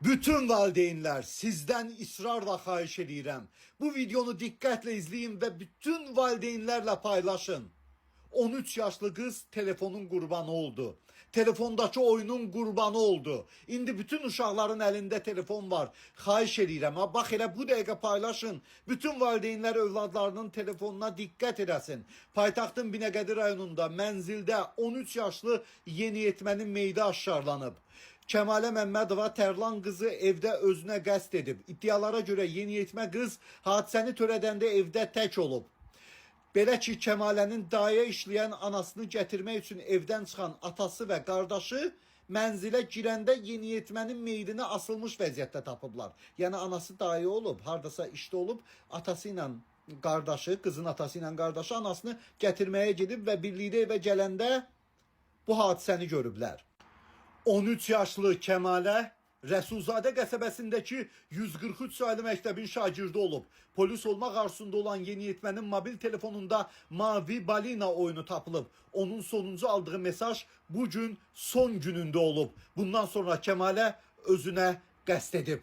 Bütün valideynlər, sizdən israrla xahiş edirəm. Bu videonu diqqətlə izləyin və bütün valideynlərlə paylaşın. 13 yaşlı qız telefonun qurbanı oldu. Telefondakı oyunun qurbanı oldu. İndi bütün uşaqların əlində telefon var. Xahiş edirəm, ha bax elə bu dəqiqə paylaşın. Bütün valideynlər övladlarının telefonuna diqqət eləsin. Paytaxtın Binəqədi rayonunda mənzildə 13 yaşlı yeniyetmənin meyidi aşkarlanıb. Kəmalə Məmmədova Tərlan qızı evdə özünə qəsd edib. İddialara görə yeniyetmə qız hadisəni törədəndə evdə tək olub. Belə ki, Kəmalənin dayə işləyən anasını gətirmək üçün evdən çıxan atası və qardaşı mənzilə girəndə yeniyetmənin meyidini asılmış vəziyyətdə tapıblar. Yəni anası dayə olub, hardasa işdə olub, atası ilə qardaşı, qızın atası ilə qardaşı anasını gətirməyə gedib və birlikdə evə gələndə bu hadisəni görüblər. 13 yaşlı Kəmalə Rəsulzadə qəsəbəsindəki 143 saylı məktəbin şagirdi olub. Polis olmaq arzusunda olan yeniyetmənin mobil telefonunda Mavi Balina oyunu tapılıb. Onun sonuncu aldığı mesaj bu gün son günündə olub. Bundan sonra Kəmalə özünə qəsd edib.